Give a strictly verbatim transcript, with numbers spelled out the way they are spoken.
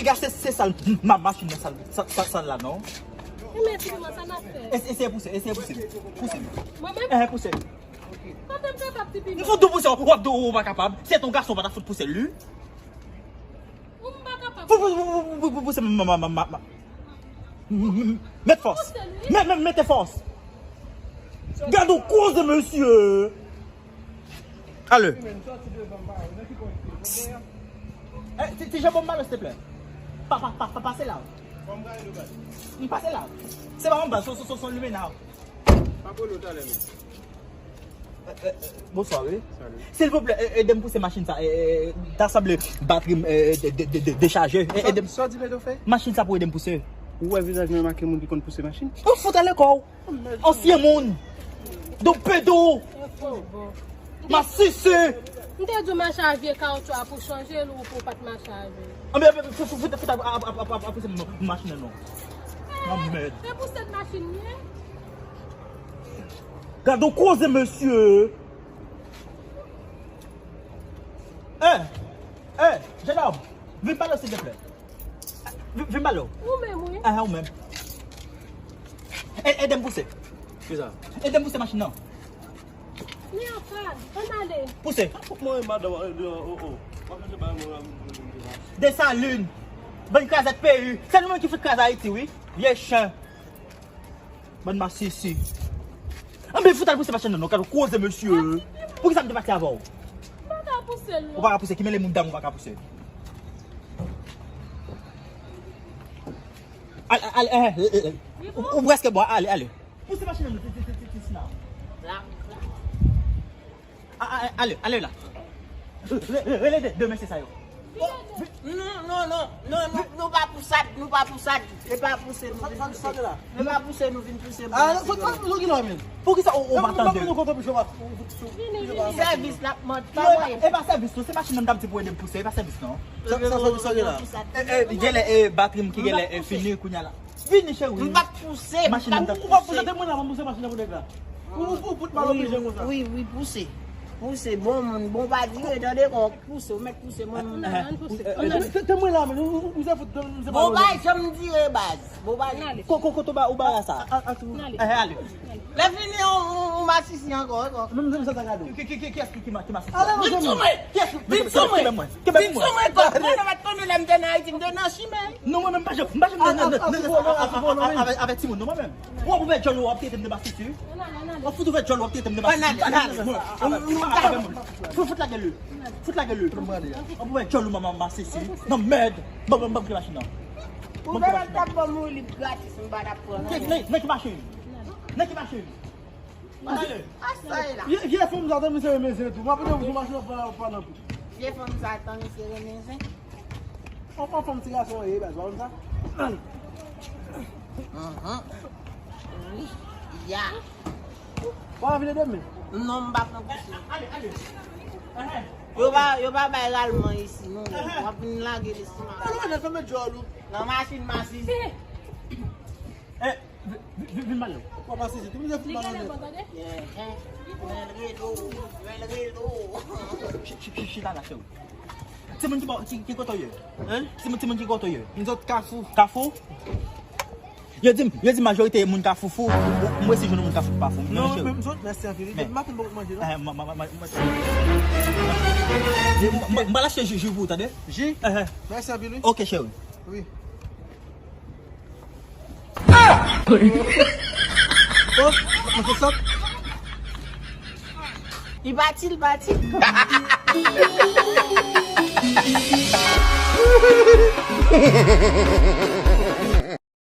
Kase se sal, m, ma, machin nan sal, sal, sal, sal la, non. Mwen menm, Ti Piman, sa n ap fè? Eseye pouse, eseye pouse. Pouse. Mwen menm? Eh, pouse. Kote m kapab, Ti Piman? M fout ou pouse, w ap di w pa kapab. Si se te yon gason, w pa ta fout pouse l, wi. Ou m pa kapab. Pou, pou, pou, pou, pou, pou, pou, se ma, ma, ma, ma, ma. M, m, m, met fòs. Pouse l, wi. Met, met, mete fòs. Gade yon koze, mesye. Ale. Eh, ti, ti jan bon m pale, silteplè. Pa, pa, pa, pa, pase la. M pase la. Se pa yon baz, son, son, son, son limena. Pa polo talè, men. Eh, eh, eh, bonswa, wi. Salut. Silvouplè, e, ede m pouse machin sa. E, e, ta sanble batri m, e, de, de, de, de, dechaje. E, ede m. Sa w di Pedro fè? Machin sa pou ede m pouse. Ou wè vizaj mwen make moun ki konn pouse machin? Ou fout ale kò w. Ansyen moun. Don Pedro. Masisi. M te di w mache a vye kawotchou a pou chanje l ou pou w pa t mache avè l. Anben, anben, fout, fout, fout, ap, ap, ap, ap, ap, ap pouse m, m, machin nan non. Nan mèd. Se pou sèt machin li ye. Gade yon koze, mesye. Eh, eh, jennòm, vin pale, silteplè. Vin, vin pale. Ou menm, wi. Ah, ou menm. E, ede m pouse. Kisa? Ede m pouse machin nan. Li anfan, ann ale. Pouse. Mwen, madanm, eh, oh, oh. Desalin. Bann krazèt peyi. Se nou menm ki fout kraze Ayiti, wi. Vye chen. Bann masisi. Anben, fout al pouse machin nan non, gade yon koze, mesye. Poukisa m te pati avè w? M pa ka pouse l non. Ou pa ka pouse, ki mele moun dam ou pa ka pouse. Ale, ale, eh, eh, eh, eh. Ou, ou prèske bon, ale, ale. Pouse machin nan, ti, ti, ti, ti, ti, ti, la. A, a, a, ale, ale la. Re-, re-, rele de, de mesye sa yo. Non, non, non, non, nou, nou pa pousad, nou pa pousad. E pa pouse nou vin pouse. Nou pa pouse nou vin pouse. Ah, non, non, non, non, non. Poukisa ou, ou pa tande? Vini, vini. Sèvis l ap mande, pa mwayen. E pa sèvis non, se machin nan m t ap di pou ede m pouse, e pa sèvis non. Sa, sa, sa, sa, la. E, e, genlè, e, batri m ki genlè, e, fini kounya la. Vini, cheri. M p ap pouse. Machin nan. Ou, ou p ap pouse, te mwen la, m pouse machin nan pou nèg la. Ou, ou, ou fout mal oblije konsa. Wi, wi, pouse. Pouse, bon moun, bon pa dire, tande, kò, pouse, ou mèt pouse, mwen, mwen. Te, te mwen la, men, ou, ou, ou se fout, ou se mal oblije. Bon, bay, janm dire, baz. Bon, bay. Ko, ko, kote ou ba, ou ba sa. A, a, a, tou. Ale. Eh, ale. Lè fini, ou, ou, ou masisi ankò, ankò. Menm, menm sa, sa gade. Ki, ki, ki, ki, ki, ki ma-, ki masisi? Ale, non, vin sou mwen. Vin sou mwen. Vin sou mwen, kò. Mwen, nan mèt konnen lè m te nan Ayiti, m te nan chimen. Non, mwen menm, m pa janm, m pa janm nan, nan, nan, nan, avèk, avèk, avèk timoun, non, mwen menm. W ap ouvè djòl ou, w ap trete m de masisi. W ap fout ouvè djòl ou, w ap trete m de masisi. Ann ale, ann ale. Fout, fout lage l. Fout lage l. W ap ouvè djòl ou, manman masisi. Nan mèd. Ban, ban, ban m kite machin nan. Ou vle m t ap ban m yon lib gratis, m pa t ap pran anyen. Nan, nan ki machin? Nan ki machin? Vye, vye fanm sa, tanmi se renmen zen tou. M ap mete w sou machin nan, w pa nan kou. Vye fanm sa, tanmi se renmen zen. Anfen, fanm ti gason ye, baz, pa konn sa? Mhm. Wi. Ya. Ou pa vin ede m? Non, m pa pran pouse. Ale, ale. Yo pa, yo pa bay ralman isi, non. W ap vin lage l isi, m ap. Alò, fèmen djòl ou. Nan machin masisi. Eh, vin, vin, vin pale. Ou pa masisi, tou moun se fout malonèt. Li genlè bon, tande. Eh, eh. Mwen rele w, mwen rele w. Ch-, ch-, ch-, chita la, cheri. Timoun ki bò, ki, ki kote w ye? Hein? Timoun, timoun ki kote w ye? M sot Kafou. Kafou? Yo di m, yo di majorite moun Kafou fou. Mwen si jwenn moun Kafou ki pa fou. Non, men m sot, mèsi anpil. Men. M pa konn manje, non. Eh, ma, ma, ma, ma, ma. M, m, m al achte ji, ji pou ou, tande? Ji? Eh, eh. Mèsi anpil, wi. Ok, cheri. Wi. Bon, mwen fè sa. Li pati, li pati.